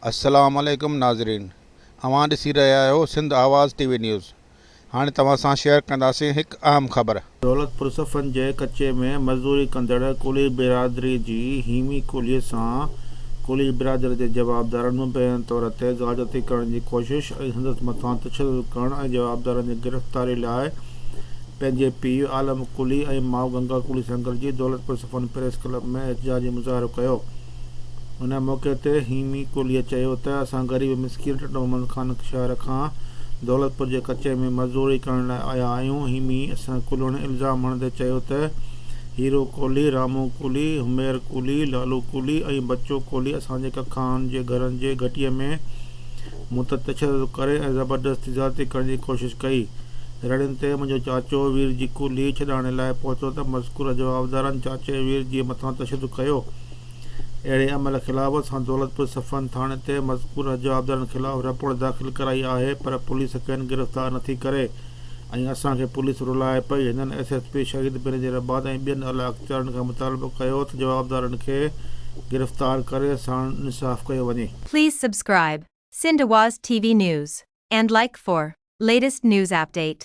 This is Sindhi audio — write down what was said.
السلام عليڪم ناظرين اوهان ڏسي رهيا آهيو سنڌ آواز ٽي وي نيوز هاڻي توهان سان شيئر ڪنداسين هڪ اهم خبر. دولتپور صفن جي ڪچي ۾ مزدوري ڪندڙ ڪولهي برادري جي هيمي ڪولهي سان ڪولهي برادري جي جوابدارن مبينا طور تي زيادتي ڪرڻ جي ڪوشش ۽ سندس مٿان تشدد ڪرڻ ۽ جوابدارن جي گرفتاري لاء پنهنجي پيء عالم ڪولهي ۽ ماء گنگا ڪولهي سان گڏجي دولتپور صفن پريس ڪلب ۾ احتجاجي مظاهرو ڪيو. ان موقعي تي هيمي ڪولهيء چيو ته اسان غريب مسڪين ٽنڊو محمد خان شهر کان دولتپور جي ڪچي ۾ مزدوري ڪرڻ لاء آيا آهيون. هيمي اسان ڪلهوڙن الزام هڻندي چيو ته هيرو ڪولهي، رامو ڪولهي، همير ڪولهي، لالو ڪولهي ۽ بچو ڪولهي اسان جي ڪکائن جي گهرن جي گهٽيء ۾ مون تي تشدد ڪري ۽ زبردستي زيادتي ڪرڻ جي ڪوشش ڪئي. رڙين تي منهنجو چاچو ويرجي ڪولهي ڇڏائڻ لاء پهتو ته مذڪوره جوابدارن چاچي ويرجيء مٿان تشدد ڪيو. اهڙي عمل خلاف اسان دولتپور صفن ٿاڻي تي مذڪوره جوابدارن خلاف رپورٽ داخل ڪرائي آهي پر پوليس کين گرفتار نٿي ڪري ۽ اسان کي پوليس رلائي پئي. هنن ايس ايس پي شهيد بينظيرآباد ۽ ٻين اعليٰ اختيارين کان مطالبو ڪيو ته جوابدارن کي گرفتار ڪري ساڻن انصاف ڪيو وڃي. Please subscribe Sindh Awaz TV News and like for latest news update.